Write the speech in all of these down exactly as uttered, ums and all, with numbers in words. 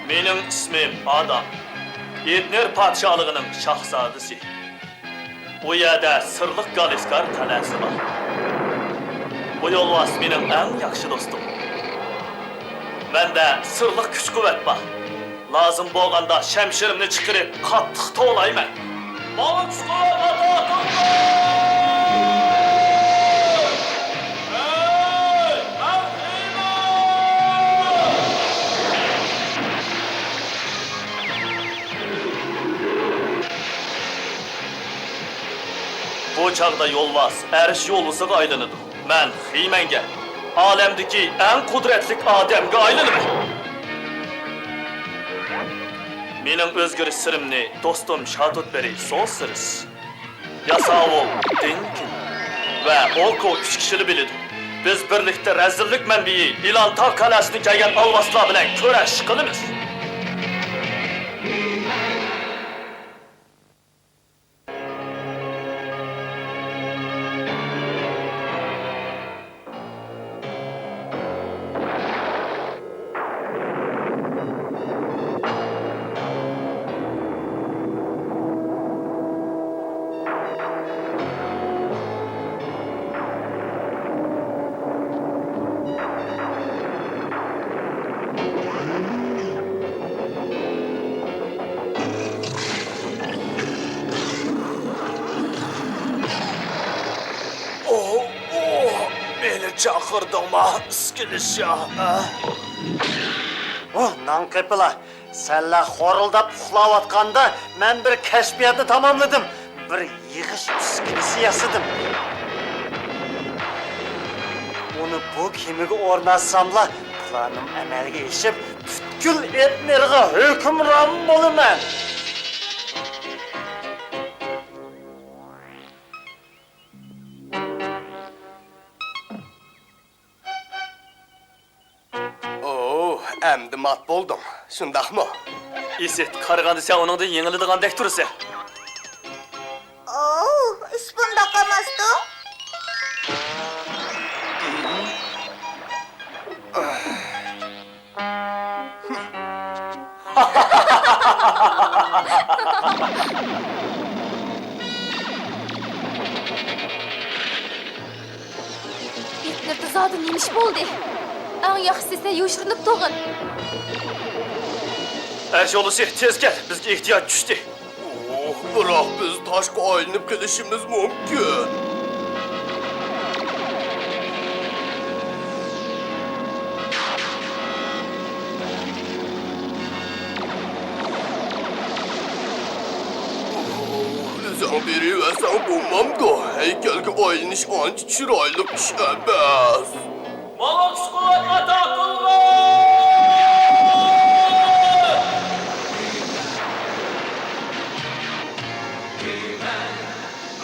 مېنىڭ ئىسمىم ئادام. ئېدنېر پادىشاھلىقىنىڭ شاھزادىسى. ئۇ يەردە سىرلىق گالىسكار قەلئەسى بار. بۇ يولۋاس مېنىڭ ئەڭ ياخشى دوستۇم. مەندە سىرلىق كۈچ-قۇۋۋەت بار. لازىم بولغاندا شەمشىرىمنى چىقىرىپ قاتتىق توۋلايمەن. ماڭا كۈچ-قۇۋۋەت ئاتا قىلغىن! ھەي، مەن خېمەن! بۇ چاغدا يولۋاس ئەرش يولۋىسىغا ئايلىنىدۇ. مەن خېمەنگە، ئالەمدىكى ئەڭ قۇدرەتلىك ئادەمگە ئايلىنىمەن. مېنىڭ ئۆزگىرىش سىرىمنى دوستۇم شاتۇتبېرى سوسىرس، ياساۋۇل دېنكىن ۋە ئوكو ئۈچ كىشىلا بىلىدۇ. بىز بىرلىكتە رەزىللىك مەنبىيى ئىلان تاغ قەلئەسىدىن كەلگەن ئالۋاستىلار بىلەن كۈرەش قىلىمىز. ئوھ، ئوھ، مېنى چاقىردىڭما، ئىسكىلىشا؟ ئوھ، ناڭ قېپىلا، سەنلەر خورۇلداپ ئۇخلاۋاتقاندا، مەن بىر كەشپىياتنى تاماملىدىم. بىر يىغىش ئۈسكۈنىسى ياسىدىم. ئۇنى بۇ كېمىگە ئورناتساملا، پىلانىم ئەمەلگە ئېشىپ، پۈتكۈل ئېتنېرغا ھۆكۈمران بولىمەن. ئوو، ئەمدى مات بولدۇڭ، شۇنداقمۇ؟ ئىسىت، قارىغاندا سەن ئۇنىڭدىن يېڭىلىدىغاندەك تۇرىسەن. ئوو، ئىش بۇنداق ئەمەستۇ. ئېتنېردا زادى نېمە ئىش بولدى؟ ئەڭ ياخشىسى سەن يوشۇرۇنۇپ تۇرغىن. ئەرش يولۋىسى، تېز كەل، بىزگە ئېھتىياج چۈشتى. ئوھ، بىراق بىز تاشقا ئايلىنىپ قېلىشىمىز مۇمكىن. ئۆزۈڭ بېرىۋەرسەڭ بولمامدۇ؟ ھەيكەلگە ئايلىنىش ئانچە چىرايلىق ئىش ئەمەس. ماڭا كۈچ-قۇۋۋەت ئاتا قىلغىن!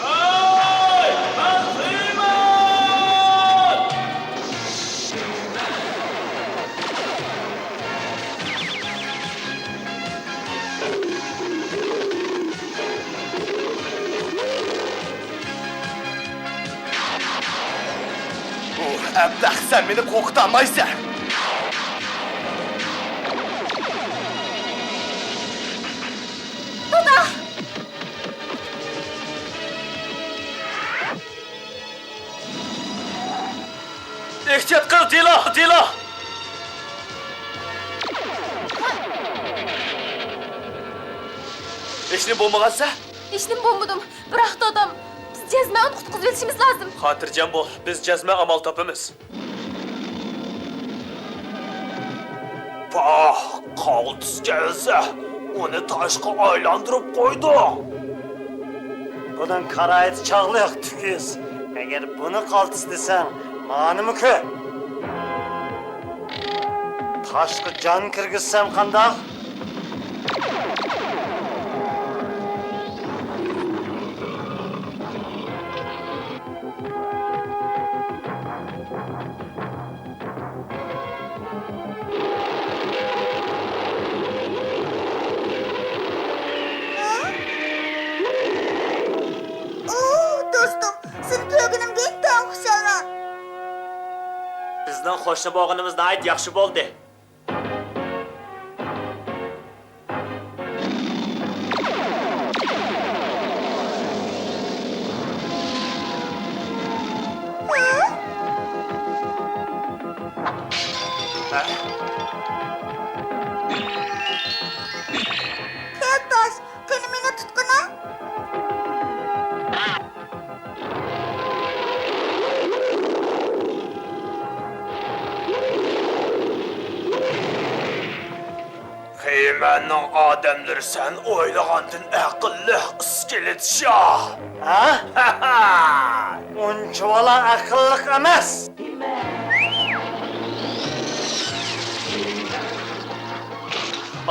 ھەي، مەن خېمەن! ئۇھ، ئەبلەخ، سەن مېنى قورقۇتالمايسەن! دادا! ئېھتىيات قىل، دىلا، دىلا! ھېچنېمە بولمىغانسەن؟ ھېچنېمە بولمىدىم. بىراق دادام، بىز جەزمەن ئۇنى قۇتقۇزۇۋېلىشىمىز لازىم. خاتىرجەم بول، بىز جەزمەن ئامال تاپىمىز. پاھ، قالتىس كەلسە، ئۇنى تاشقا ئايلاندۇرۇپ قويدۇق. بۇنىڭ كارايىتى چاغلىق، تۈكۈس. ئەگەر بۇنى قالتىس دېسەڭ، مانىمۇ كۆر. تاشقا جان كىرگۈزسەم قانداق؟ ئۇ، دوستۇم، سېنى كۆرگىنىمگە ئىنتايىن خۇشالمەن. بىزنىڭ قوشنا بولغىنىمىز ناھايىتى ياخشى بولدى. كەلتاش، قېنى مېنى تۇتقىنا. خېمەننىڭ ئادەملىرى سەن ئويلىغاندىن ئەقىللىق، ئىسكىلىت شاھ. ھە؟ ئۇنچىۋالا ئەقىللىق ئەمەس.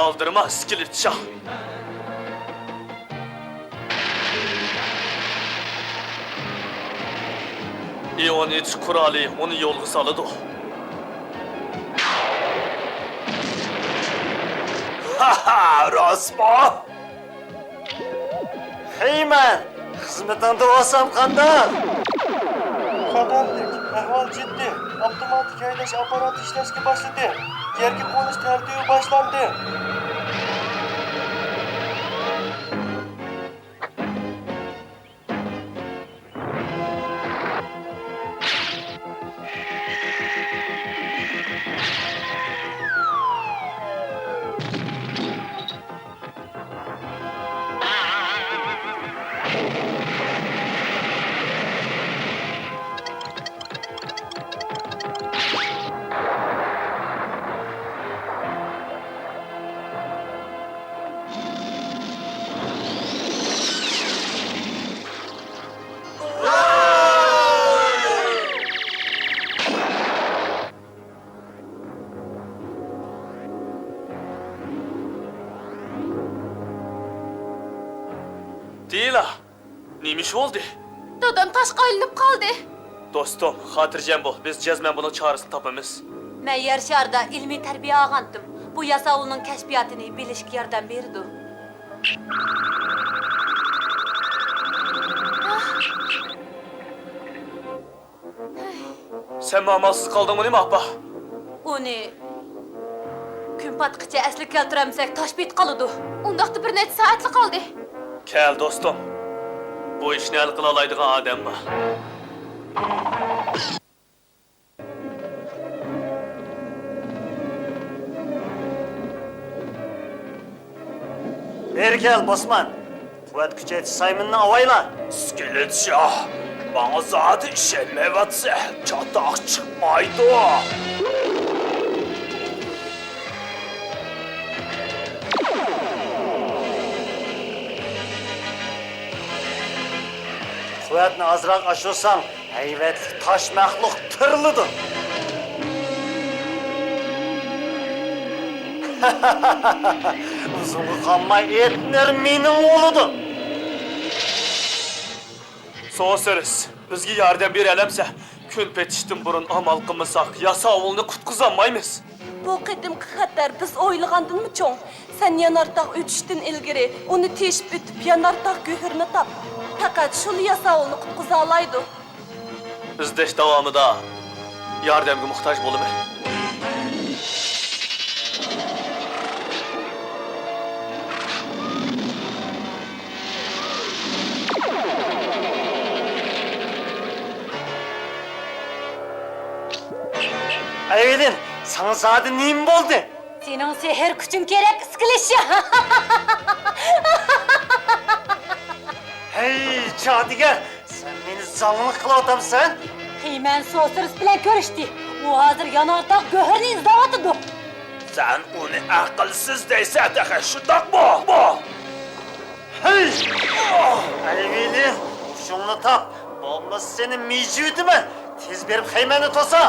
ئالدىرىما، ئىسكىلىت شاھ. ئىئون ئېتىش قورالى ئۇنى يولغا سالىدۇ. ھاھا، راستمۇ؟ خېمەن، خىزمىتىڭدە بولسام قانداق؟ خەتەرلىك، ئەھۋال جىددىي. ئاپتوماتىك ھەيدەش ئاپپاراتى ئىشلەشكە باشلىدى. يەرگە قونۇش تەرتىپى باشلاندى. دېيىلا، نېمە ئىش بولدى؟ دادام تاشقا ئايلىنىپ قالدى. دوستۇم، خاتىرجەم بول، بىز جەزمەن بۇنىڭ چارىسىنى تاپىمىز. مەن يەر شارىدا ئىلمىي تەربىيە ئالغانتىم. بۇ ياساۋۇلنىڭ كەشپىياتىنى بىلىشكە ياردەم بېرىدۇ. سەنمۇ ئامالسىز قالدىڭمۇ نېمە، ئاپا؟ ئۇنى كۈن پاتقىچە ئەسلىگە كەلتۈرەلمىسەك، تاش پېتى قالىدۇ. ئۇنداقتا بىر نەچچە سائەتلا قالدى. كەل، دوستۇم. بۇ ئىشنى ھەل قىلالايدىغان ئادەم بار. بېرى كەل، بوسمان. قۇۋۋەت كۈچەيتىش سايمىنىنى ئاۋايلا. ئىسكىلىت شاھ، ماڭا زادى ئىشەنمەيۋاتسەن، چاتاق چىقمايدۇ. قۇۋۋەتنى ئازراق ئاشۇرساڭ، ھەيۋەتلىك تاش مەخلۇق تىرىلىدۇ. ئۇزۇنغا قالماي ئېتنېر مېنىڭ بولىدۇ. سوسېرس، بىزگە ياردەم بېرەلەمسەن؟ كۈن پېتىشتىن بۇرۇن ئامال قىلمىساق، ياساۋۇلنى قۇتقۇزالمايمىز. بۇ قېتىمقى خەتەر بىز ئويلىغاندىنمۇ چوڭ. سەن يانارتاغ ئۆچۈشتىن ئىلگىرى ئۇنى تېشىپ ئۆتۈپ، يانارتاغ گۆھىرىنى تاپ. پەقەت شۇلا ياساۋۇلنى قۇتقۇزالايدۇ. ئىزدەش داۋامىدا ياردەمگە موھتاج بولىمەن. ئەيۋىلىن، ساڭا زادى نېمە بولدى؟ سېنىڭ سېھىر كۈچۈڭ كېرەك، ئىسكىلىت شاھ. ھەي، جادۇگەر، سەن مېنى زاڭلىق قىلىۋاتامسەن؟ خېمەن سوسېرس بىلەن كۆرۈشتى. ئۇ ھازىر يانارتاغ گۆھىرىنى ئىزدەۋاتىدۇ. سەن ئۇنى ئەقىلسىز دەيسەن تېخى، شۇنداقمۇ؟ ھەي! ئەيۋىلىن، ھوشۇڭنى تاپ، بولمىسا سېنى مىجىۋېتىمەن. تېز بېرىپ خېمەننى توسا!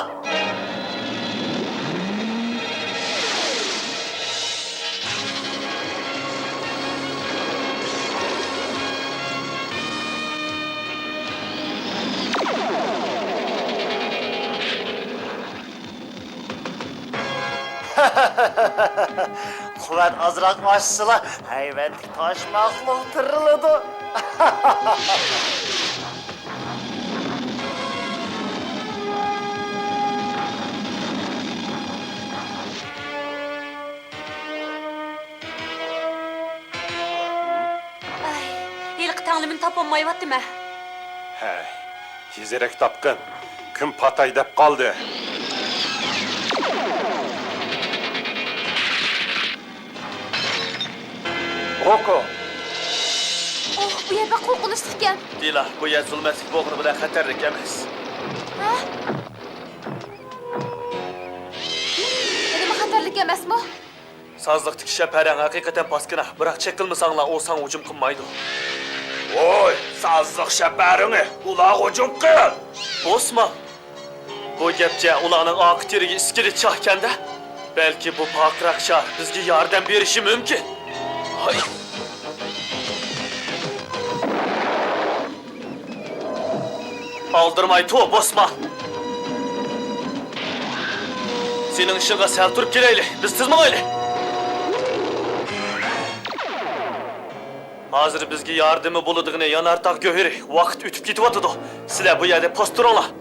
قۇۋۋەت ئازراق ئاشسىلا، ھەيۋەتلىك تاش مەخلۇق تىرىلىدۇ. ئاڭلىمىنى تاپالمايۋاتىمەن. ھەي، تېزرەك تاپقىن. كۈن پاتاي دەپ قالدى. روكو! ئوھ، بۇ يەر بەك قورقۇنچلۇق ئىكەن. دىلا، بۇ يەر زۇلمەتلىك بولغىنى بىلەن خەتەرلىك ئەمەس. ھە؟ نېمە خەتەرلىك ئەمەسمۇ؟ سازلىقتىكى شەپەرەڭ ھەقىقەتەن پاسكىنا، بىراق چېقىلمىساڭلار ئۇ ساڭا ھۇجۇم قىلمايدۇ. ۋوي، سازلىق شەپەرىڭى، ئۇلارغا ھۇجۇم قىل! بوسمان! بۇ گەپچە ئۇلارنىڭ ئارقا تىرىگى ئىسكىلىت شاھكەن-دە؟ بەلكى بۇ پارقىراق شاھ بىزگە ياردەم بېرىشى مۇمكىن. ھاي! ئالدىرىماي تۇر، بوسمان! سېنىڭ ئىشىڭغا سەل تۇرۇپ كېلەيلى، بىز تېز ماڭايلى! ھازىر بىزگە ياردىمى بولىدىغىنى يانارتاغ گۆھىرى. ۋاقىت ئۆتۈپ كېتىۋاتىدۇ. سىلەر بۇ يەردە پوست تۇرۇڭلار.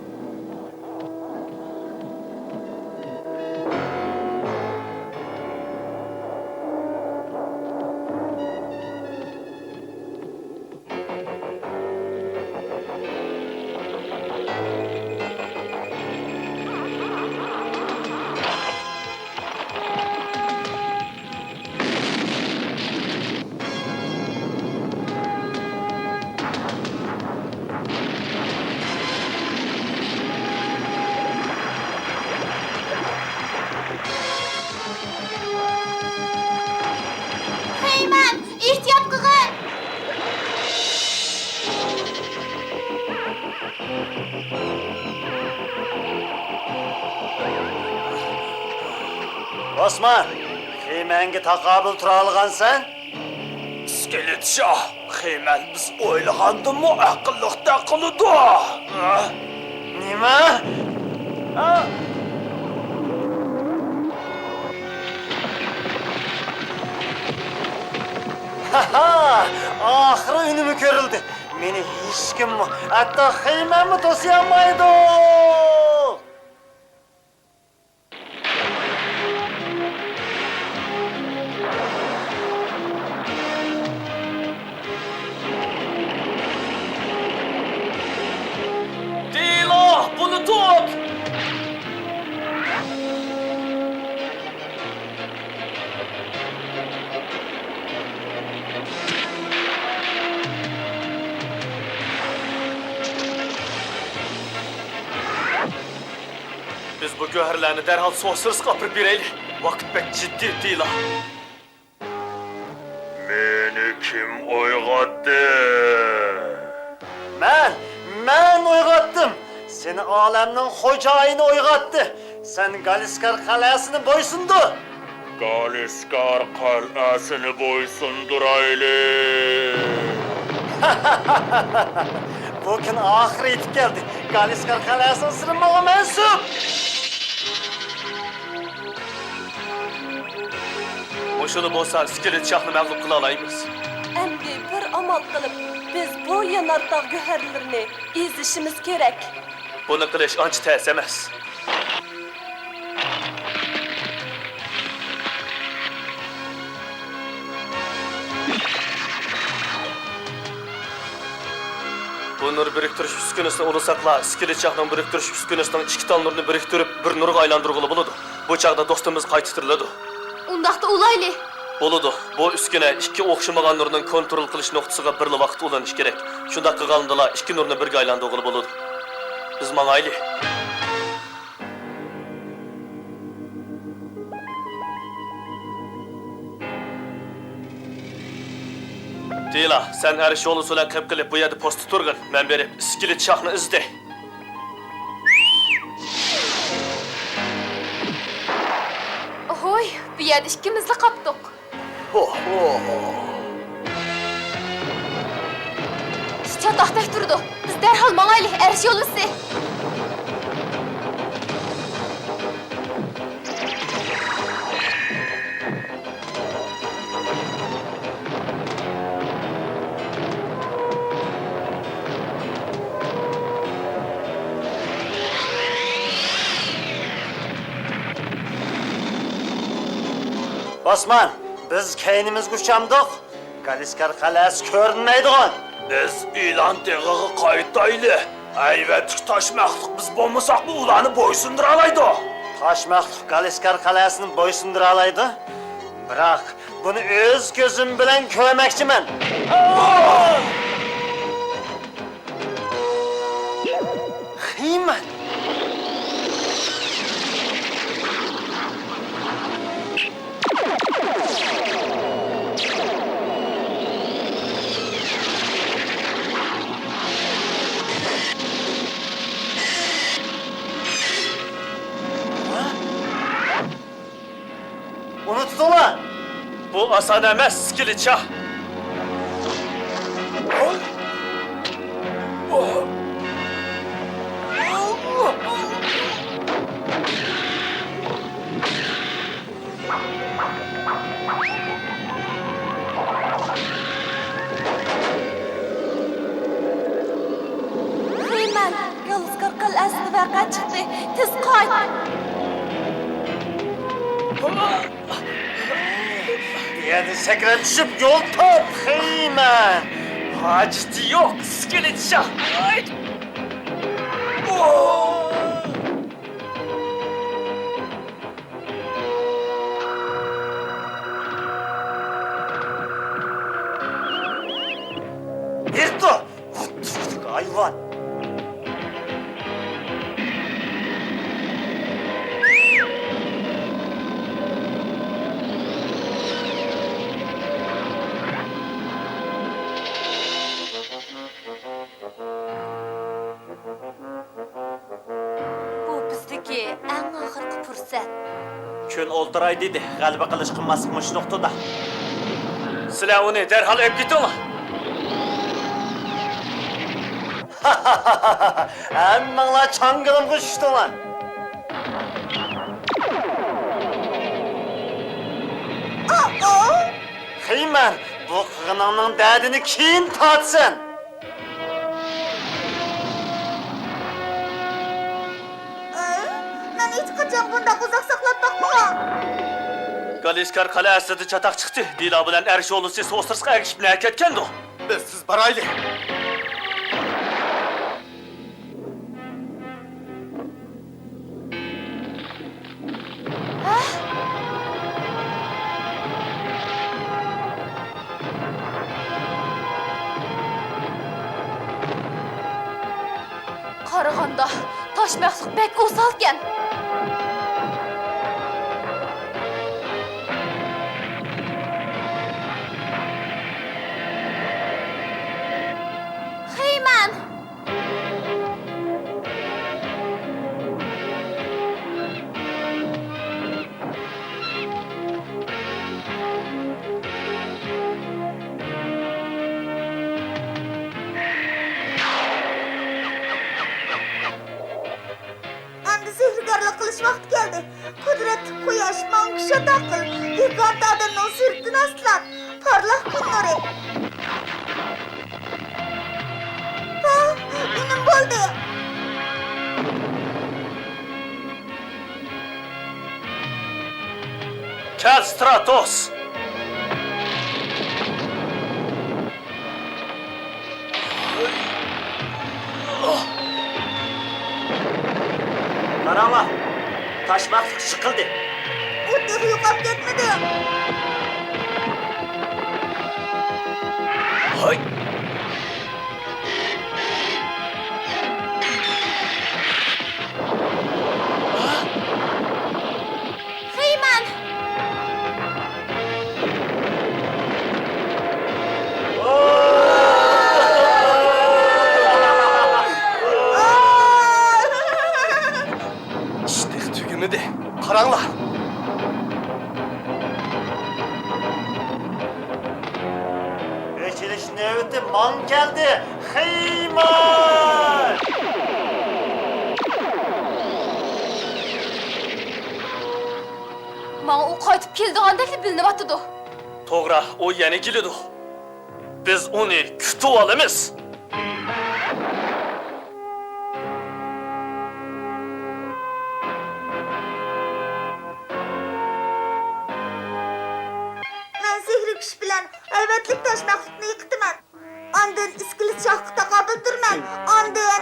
خېيمەن، ئېھتىيات قىلغىن! بوسمان، خېيمەنگە تاقابىل تۇرالىغانسەن؟ ئىسكىلىت شاھ، خېيمەن بىز ئويلىغاندىنمۇ ئەقىللىقتەك قىلىدۇ. نېمە؟ ھاھا! ئاخىرى ئۈنۈمى كۆرۈلدى. مېنى ھېچكىممۇ، ھەتتا خېيمەنمۇ توسىيالمايدۇ! دىلا، بۇنى تۇت! بىز بۇ گۆھەرلەرنى دەرھال سورسېرسقا ئاپىرىپ بېرەيلى. ۋاقىت بەك جىددىي، دىلا. مېنى كىم ئويغاتتى؟ مەن، مەن ئويغاتتىم. سېنى ئالەمنىڭ خوجايىنى ئويغاتتى. سەن گالىسكار قەلئەسىنى بويسۇندۇر. گالىسكار قەلئەسىنى بويسۇندۇرايلى. بۇ كۈن ئاخىرى يېتىپ كەلدى. گالىسكار قەلئەسىنىڭ سىرى ماڭا مەنسۇپ. مۇشۇلا بولسا ئىسكىلىت شاھنى مەغلۇپ قىلالايمىز. ئەمدى بىر ئامال قىلىپ، بىز بۇ يانارتاغ گۆھەرلىرىنى ئېزىشىمىز كېرەك. بۇنى قىلىش ئانچە تەس ئەمەس. بۇ نۇر بىرىكتۈرۈش ئۈسكۈنىسىنى ئۇلىساقلا، ئىسكىلىت شاھنىڭ بىرىكتۈرۈش ئۈسكۈنىسىنىڭ ئىككى تال نۇرىنى بىرىكتۈرۈپ، بىر نۇرغا ئايلاندۇرغىلى بولىدۇ. بۇ چاغدا دوستىمىز قايتا تىرىلىدۇ. ئۇنداقتا ئۇلايلى. بولىدۇ. بۇ ئۈسكۈنە ئىككى ئوخشىمىغان نۇرنىڭ كونترول قىلىش نۇقتىسىغا بىرلا ۋاقىتتا ئۇلىنىشى كېرەك. شۇنداق قىلغاندىلا ئىككى نۇرنى بىرگە ئايلاندۇرغىلى بولىدۇ. بىز ماڭايلى. تىلا، سەن ئەرش يولۋىسى بىلەن قېپقېلىپ بۇ يەردە پوستتا تۇرغىن. مەن بېرىپ ئىسكىلىت شاھنى ئىزدەي. ھوي، بۇ يەردە ئىككىمىزلا قاپتۇق. ھو، ھو. چاتاقتەك تۇرىدۇ. بىز دەرھال ماڭايلى، ئەرش يولۋىسى. بوسمان، بىز كەينىمىزگە ئۇچامدۇق؟ گالىسكار قەلئەسى كۆرۈنمەيدىغان. بىز ئىلان تېغىغا قايتايلى. ھەيۋەتلىك تاش مەخلۇق بىز بولمىساقمۇ ئۇلارنى بويسۇندۇرالايدۇ. تاش مەخلۇق گالىسكار قەلئەسىنى بويسۇندۇرالايدۇ. بىراق بۇنى ئۆز كۆزۈم بىلەن كۆرمەكچىمەن. خېمەن! ئۇنى تۇتۇڭلار! بۇ ئاسان ئەمەس، سكېلېت شاھ! خېمەن، گالىسكار قەلئەسىدە ۋەقە چىقتى. تېز قايت! يەنە سەكرەپ چۈشۈپ يول تاپ، خېمەن! ھاجىتى يوق، سكېلېت شاھ! بىر تۇر! ۋۇ، تۈۋرۈك ھايۋان! بۇ بىزدىكى ئەڭ ئاخىرقى پۇرسەت. كۈن ئولتۇراي دېدى، غەلىبە قىلىشقا ماس مۇشۇ نۇقتىدا. سىلەر ئۇنى دەرھال ئېلىپ كېتىڭلار! ھەممىڭلار چاڭگىلىمغا چۈشتۈڭلار! خېمەن، بۇ قىلغىنىڭنىڭ دەردىنى كېيىن تارتىسەن! مەن ھېچقاچان بۇنداق ئۇزاق ساقلاپ باقمىغان. گالىسكار قەلئەسىدە چاتاق چىقتى. دىلا بىلەن ئەر شولىسى سوسرىسقا ئەگىشىپ نەگە كەتكەندۇ؟ بىز تېز بارايلى. قارىغاندا، تاش مەخلۇق بەك ئوسالكەن. خېمەن! ئەمدى سېھىرگەرلىك قىلىش ۋاقتى كەلدى. قۇدرەتلىك قۇياش، ماڭا كۈچ ئاتا قىل. دېھقان ئادەمنىڭ سۈرىتىنى ئاسلا. پارلاق كۈن نۇرى. پاھ، ئىنىم بولدى. كەل، ستراتوس! قاراڭلار، تاش مەخلۇق يىقىلدى. ئۇ تېخى يوقاپ كەتمىدى. ھاي! خېمەن! ئىش تېخى تۈگىمىدى. قاراڭلار! ئېچىلىش نۆۋىتى ماڭا كەلدى، خېمەن! ماڭا ئۇ قايتىپ كېلىدىغاندەكلا بىلىنىۋاتىدۇ. توغرا، ئۇ يەنە كېلىدۇ. بىز ئۇنى كۈتۈۋالىمىز. مەن سېھرىي كۈچ بىلەن ھەيۋەتلىك تاش مەخلۇقنى يىقىتىمەن. ئاندىن ئىسكىلىت شاخقا تاقابىل تۇرىمەن. ئاندىن،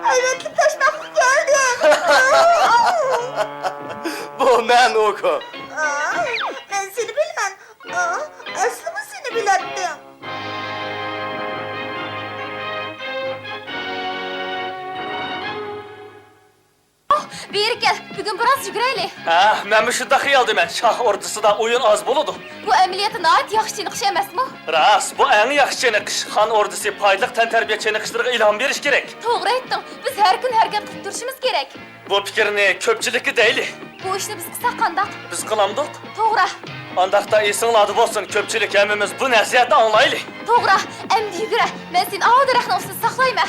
ھەيۋەتلىك تاشماققا كەلدىم. بۇ مەن، ئوكۇ. ئا، مەن سېنى بىلىمەن. ئا، ئەسلىمۇ سېنى بىلەتتىم. ئوھ، بېرى كەل، بۈگۈن بىراز يۈگۈرەيلى. ھە، مەنمۇ شۇنداق خىيالدىمەن. شاھ ئوردىسىدا ئويۇن ئاز بولىدۇ. بۇ ئەمەلىيەتتە ناھايىتى ياخشى چېنىقىش ئەمەسمۇ؟ راست، بۇ ئەڭ ياخشى چېنىقىش. خان ئوردىسى پايدىلىق تەنتەربىيە چېنىقىشلىرىغا ئىلھام بېرىش كېرەك. توغرا ئېيتتىڭ، بىز ھەر كۈنى ھەرىكەت قىلىپ تۇرۇشىمىز كېرەك. بۇ پىكىرنى كۆپچىلىككە دەيلى. بۇ ئىشنى بىز قىلساق قانداق؟ بىز قىلامدۇق؟ توغرا. ئانداقتا ئېسىڭلاردا بولسۇن، كۆپچىلىك ھەممىمىز بۇ نەسىھەتنى ئاڭلايلى. توغرا، ئەمدى يۈگۈرە، مەن سېنى ئاۋۇ دەرەخنىڭ ئۈستىدە ساقلايمەن.